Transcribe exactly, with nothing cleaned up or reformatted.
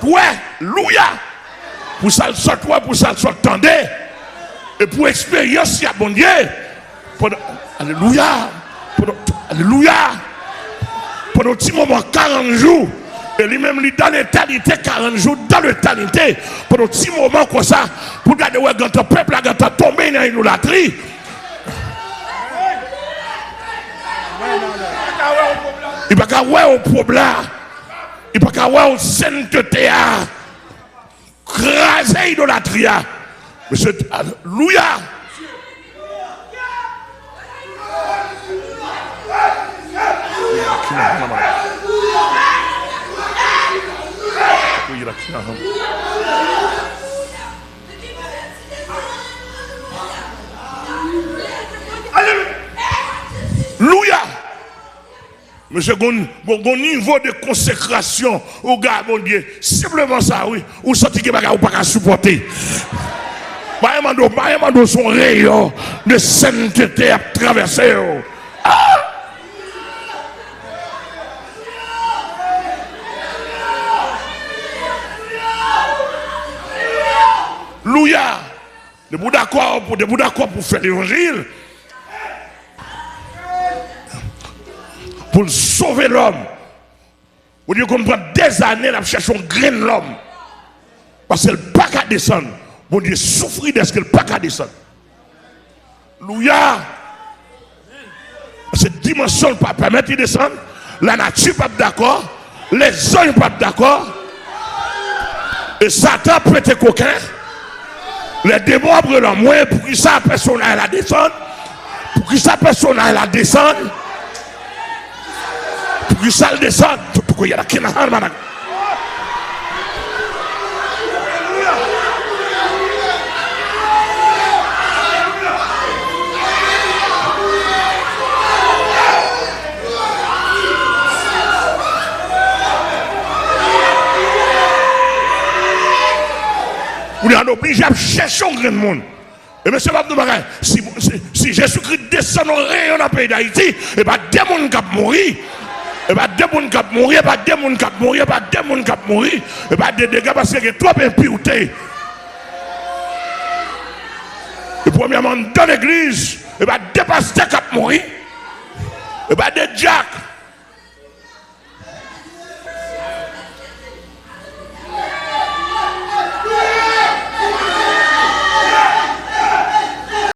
Wè, louya, pou sa l sot wè, pou sa l sot tande, e pou eksperyans li a Bondye, pandan, alelouya, pandan, alelouya, pandan yon ti moman, karant jou, e li menm li dan letènite, karant jou dan letènite, pandan yon ti moman konsa, pou gade wè gentan pèp la gentan tonbe nan idolatri. Li pa ka wè yon pwob la. Li pa ka wè yon sentete a. Kraze idolatri a. Mesye, alelouya. Alelouya. Mesye, gon, gon, gon nivo de konsekrasyon ou gen a Bondye. Senpleman sa, wi. Ou santi gen bagay ou pa ka sipòte. Mwen mande w, mwen mande w, se yon reyon de sentete ap travèse w. Ah! Louya! Depi w dakò pou, depi w dakò pou fè levanjil, pou l sove lòm, Bondye konn pran dèzane l ap chèche yon grenn lòm. Paske l pa ka desann. Bondye soufri dèske l pa ka desann. Louya! Paske dimansyon l pa pèmèt li desann, lanati p ap dakò, lèzanj p ap dakò, e Satan ap pete koken, lèdemon ap rele anmwe, poukisa pèsonaj la desann? Poukisa pèsonaj la desann? Poukisa l desann? Tutuku yala kina han manak. Ou li an oblije ap chèche yon grenn moun. E mesye, m ap di w bagay, si, si, si Jezikri desann yon reyon nan peyi Dayiti, e pa de moun k ap mouri. E pa de moun k ap mouri, e pa de moun k ap mouri, e pa de moun k ap mouri, e pa de dega paske gen twòp enpirte. E premyèman, anndan legliz, e pa de pastè k ap mouri, e pa de dyak.